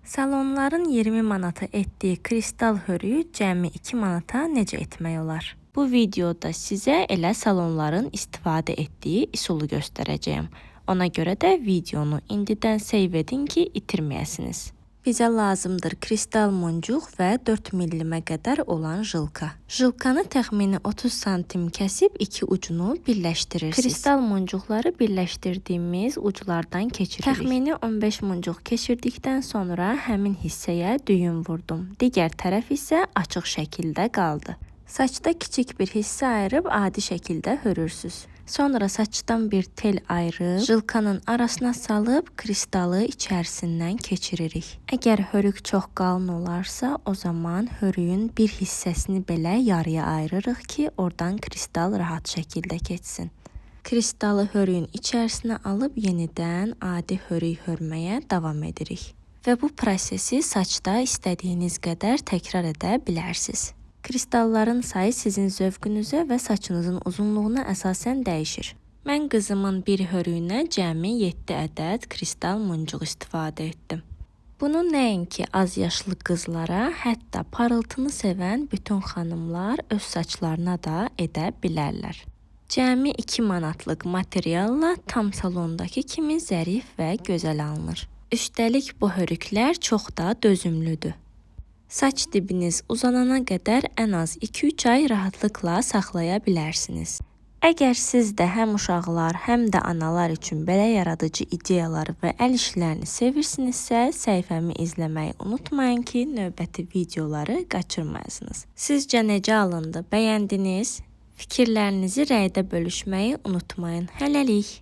Salonların 20 manata etdiyi kristal hörüyü cəmi 2 manata necə etmək olar? Bu videoda sizə elə salonların istifadə etdiyi üsulu göstərəcəyəm. Ona görə də videonu indidən save edin ki, itirməyəsiniz. Bizə lazımdır kristal muncuq və 4 millimə qədər olan jılka. Jılkanı təxmini 30 santim kəsib iki ucunu birləşdirirsiniz. Kristal muncuqları birləşdirdiyimiz uclardan keçiririk. Təxmini 15 muncuq keçirdikdən sonra həmin hissəyə düyün vurdum. Digər tərəf isə açıq şəkildə qaldı. Saçda kiçik bir hissə ayırıb adi şəkildə hörürsüz. Sonra saçdan bir tel ayırıb jılkanın arasına salıb kristalı içərisindən keçiririk. Əgər hörük çox qalın olarsa, o zaman hörüyün bir hissəsini belə yarıya ayırırıq ki, oradan kristal rahat şəkildə keçsin. Kristalı hörüyün içərisinə alıb yenidən adi hörük hörməyə davam edirik. Və bu prosesi saçda istədiyiniz qədər təkrar edə bilərsiniz. Kristalların sayı sizin zövqünüzə və saçınızın uzunluğuna əsasən dəyişir. Mən qızımın bir hörüyünə cəmi 7 ədəd kristal muncuq istifadə etdim. Bunu nəinki az yaşlı qızlara, hətta parıltını sevən bütün xanımlar öz saçlarına da edə bilərlər. Cəmi 2 manatlıq materialla tam salondakı kimi zərif və gözəl alınır. Üstəlik bu hörüklər çox da dözümlüdür. Saç dibiniz uzanana qədər ən az 2-3 ay rahatlıqla saxlaya bilərsiniz. Əgər siz də həm uşaqlar, həm də analar üçün belə yaradıcı ideyaları və əl işlərini sevirsinizsə, səhifəmi izləməyi unutmayın ki, növbəti videoları qaçırmayasınız. Sizcə necə alındı? Bəyəndiniz? Fikirlərinizi rəydə bölüşməyi unutmayın. Hələlik.